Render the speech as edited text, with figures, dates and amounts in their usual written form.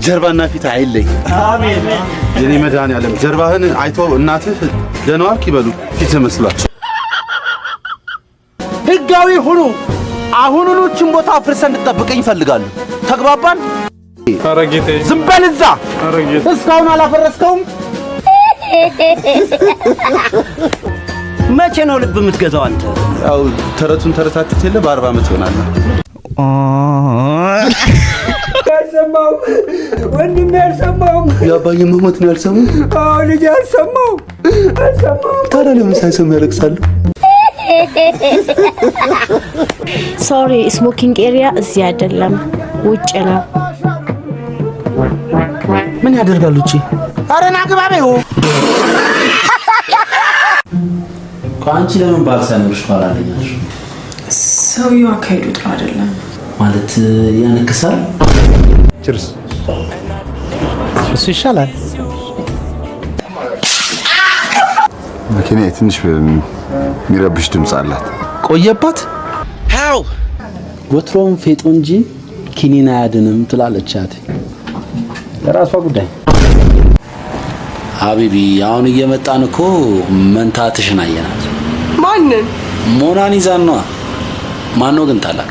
ጀርባና ፊት አይለይ። አሜን። የኔ መድኃኒዓለም ጀርባህን አይቶ እናትህ ደህና ዋልክ ይበሉ፣ ፊትህ መስሏቸው። ህጋዊ ሁኑ። አሁኑኑ እችን ቦታ አፍርሰህ እንድትጠብቀኝ እፈልጋለሁ። ተግባባን? ኧረ ጌታዬ! ዝም በል እዛ። ኧረ ጌታዬ! እስካሁን አላፈረስከውም? መቼ ነው ልብ የምትገዛው አንተ? ያው ተረቱን ተረታችሁት የለ፣ በ40 ዓመት ይሆናል። አልሰማሁም ወንድሜ፣ አልሰማሁም። የአባዬ መሞት ነው ያልሰሙ? አዎ ልጅ፣ አልሰማሁም፣ አልሰማሁም። ታዲያ ለምን ሳይሰሙ ያለቅሳሉ? Sorry፣ smoking area እዚህ አይደለም፣ ውጭ ነው። ምን ያደርጋል ውጪ? ኧረ ና ግባ በይው። ከአንቺ ለምን ባል ሳይኖርሽ ባል አለኛሽ? ሰውየው አካሄዱ ጥሩ አይደለም። ማለት ያነክሳል። Cheers። እሱ ይሻላል። መኪና ትንሽ የሚረብሽ ድምፅ አላት። ቆየባት። ወትሮም ፌጦ እንጂ ኪኒን አያድንም ትላለች አያቴ። ለራሷ ጉዳይ። حبيبي፣ አሁን እየመጣን እኮ መንታትሽን አየናት። ማንን? ሞናሊዛን ነዋ። ማነው ግን ታላቅ?